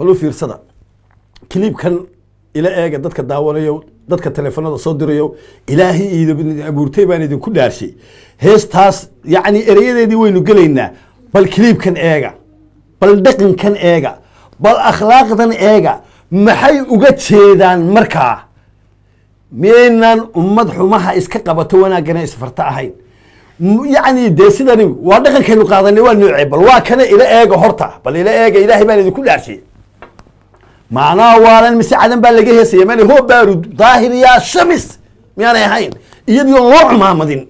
Bal u fiirsada clipkan, ila eega dadka daawanayo, dadka teleefanada soo dirayo. Ilaahay idin abuurtay baan idinku dhaarshay, heestaas yacni ereyadeedii waynu gelaynaa. Bal clipkan eega, bal dhaqankan eega, bal akhlaaqdan eega. Maxay uga jeedaan markaa? Miyaynaan ummad xumaha iska qabato wanaaggana isfarta ahayn? Yacni dee sidani waa dhaqankaynu qaadanay, waa noocee? Bal waa kana, ila eega horta, bal ila eega. Ilaahay baan idinku dhaarshay, macnaha waalan mise cadan baa laga heesaya? Mani hoo baarud daahir yaa shamis miyaanay ahayn? Iyadii oon loo cumaamadin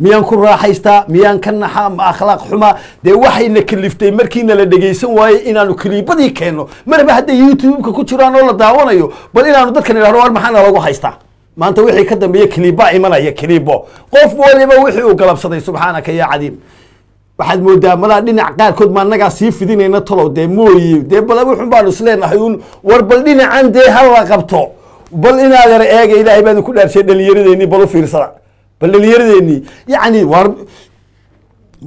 miyaan ku raaxaystaa? Miyaan ka naxaa? Ma akhlaaq xumaa? Dee waxayna kaliftay markiina la dhegaysan waayey inaanu kiliibadii keenno. Marba hadday YouTube-ka ku jiraan oo la daawanayo, bal inaanu dadkan idhahno, war maxaana lagu haystaa? Maanta wixii ka dambeeya kiliibaa imanaya, kiliibo qof waliba wixii uu galabsaday. Subxaanaka yaa cadiim. Waxaad moodaa malaa dhinac qaarkood ma annagaa sii fidinayna talow? Dee mooyi, dee bal wuxun baanu isleenahay un, war bal dhinacan dee ha la qabto. Bal inaad yar eega, ilaahay baan ku dhaarshay, dhalinyaradeenii bal u fiirsada, bal dhalinyaradeenii. Yacni war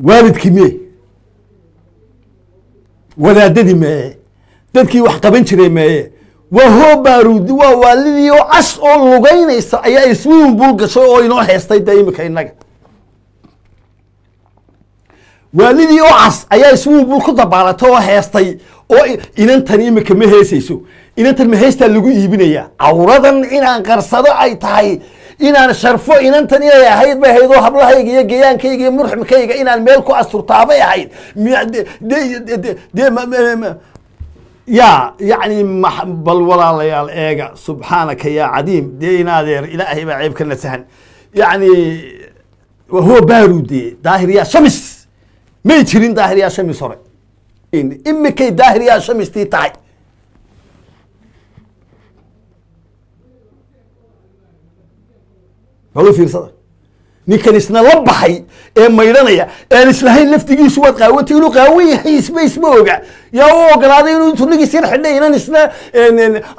waalidkii mee? Wadaadadii mee? Dadkii wax qaban jiray meeye? Waa hoo baaruudi, waa waalidii oo cas oo lugaynaysa ayaa swimming pool gashay oo inoo heestay. Dee imika innaga waalidii oo cas ayaa swimming pool ku dabaalatay oo heestay oo inantan imika ma heesayso. Inantan ma heestaa lagu iibinaya? Cawradan inaan qarsado ay tahay, inaan sharfo inantan inay ahayd bay ahayd, oo hablahayga iyo gayaankayga iyo murximkayga inaan meel ku asturtaabay ahayd. Miya- de de de de ma- ma- ma- ya yacni bal walaalayaal eega, subxaanaka yaa cadiim. Dee in adeer, ilaahay baa ceeb ka nasahan. Yacni huwa baarude daahir yaa shamis may jirin. Daahir yaa shamis hore, imikay daahir yaa shamistii tahay. Bal u fiirsada ninkan isna la baxay ee maydhanaya aan islahayn laftigiisu waad qaawantay. Inuu qaawan yahay isma oga. Yaa u ogolaaday inuu intuu nigiis yar xidhay inan isna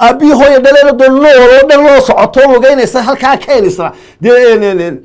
aabbihii hooya dhaleena doon nool oo dhan loo socoto lugaynaysa halkaa keenaysa? Dee